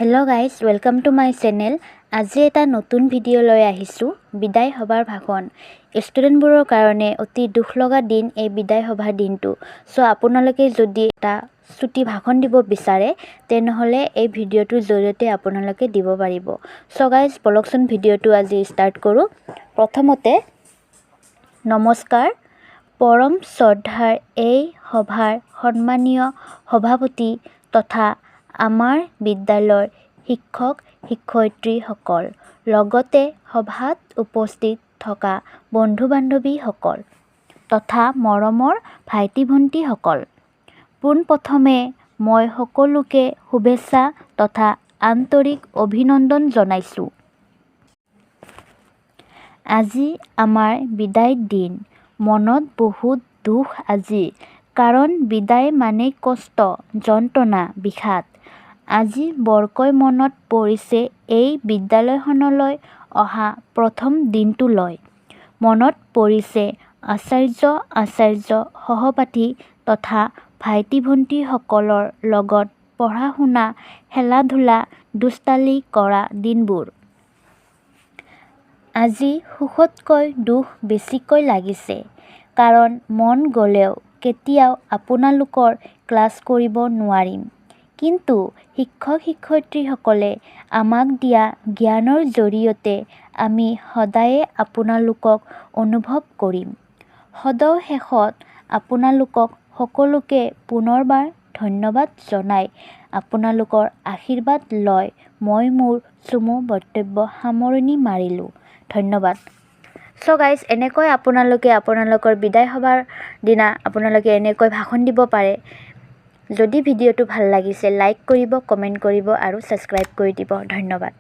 Hello guys, welcome to my channel. আজি এটা নতুন ভিডিঅ' লৈ আহিছোঁ, বিদায় সভাৰ ভাষণ। ষ্টুডেণ্টবোৰৰ কাৰণে অতি দুখ লগা দিন এই বিদায় সভাৰ দিনটো। চ' আপোনালোকে যদি এটা চুটি ভাষণ দিব বিচাৰে, তেনেহ'লে এই ভিডিঅ'টোৰ জৰিয়তে আপোনালোকে দিব পাৰিব। চ' গাইজ, বলকচোন, ভিডিঅ'টো আজি ষ্টাৰ্ট কৰোঁ। প্ৰথমতে নমস্কাৰ। পৰম শ্ৰদ্ধাৰ এই সভাৰ সন্মানীয় সভাপতি তথা আমাৰ বিদ্যালয়ৰ শিক্ষক শিক্ষয়িত্ৰীসকল, লগতে সভাত উপস্থিত থকা বন্ধু বান্ধৱীসকল তথা মৰমৰ ভাইটি ভণ্টিসকল, পোনপ্ৰথমে মই সকলোকে শুভেচ্ছা তথা আন্তৰিক অভিনন্দন জনাইছোঁ। আজি আমাৰ বিদায় দিন। মনত বহুত দুখ আজি, কাৰণ বিদায় মানেই কষ্ট, যন্ত্ৰণা, বিষাদ। আজি বৰকৈ মনত পৰিছে এই বিদ্যালয়খনলৈ অহা প্ৰথম দিনটোলৈ। মনত পৰিছে আচাৰ্য আচাৰ্য, সহপাঠী তথা ভাইটি ভণ্টিসকলৰ লগত পঢ়া শুনা, খেলা ধূলা, দুষ্টালি কৰা দিনবোৰ। আজি সুখতকৈ দুখ বেছিকৈ লাগিছে, কাৰণ মন গ'লেও কেতিয়াও আপোনালোকৰ ক্লাছ কৰিব নোৱাৰিম। কিন্তু শিক্ষক শিক্ষয়িত্ৰীসকলে আমাক দিয়া জ্ঞানৰ জৰিয়তে আমি সদায়ে আপোনালোকক অনুভৱ কৰিম। সদৌ শেষত আপোনালোকক সকলোকে পুনৰবাৰ ধন্যবাদ জনাই আপোনালোকৰ আশীৰ্বাদ লৈ মই মোৰ চমু বক্তব্য সামৰণি মাৰিলোঁ। ধন্যবাদ। চ' গাইজ, এনেকৈ আপোনালোকে আপোনালোকৰ বিদায় সভাৰ দিনা আপোনালোকে এনেকৈ ভাষণ দিব পাৰে। যদি ভিডিঅ'টো ভাল লাগিছে, লাইক কৰিব, কমেণ্ট কৰিব আৰু ছাবস্ক্ৰাইব কৰি দিব। ধন্যবাদ।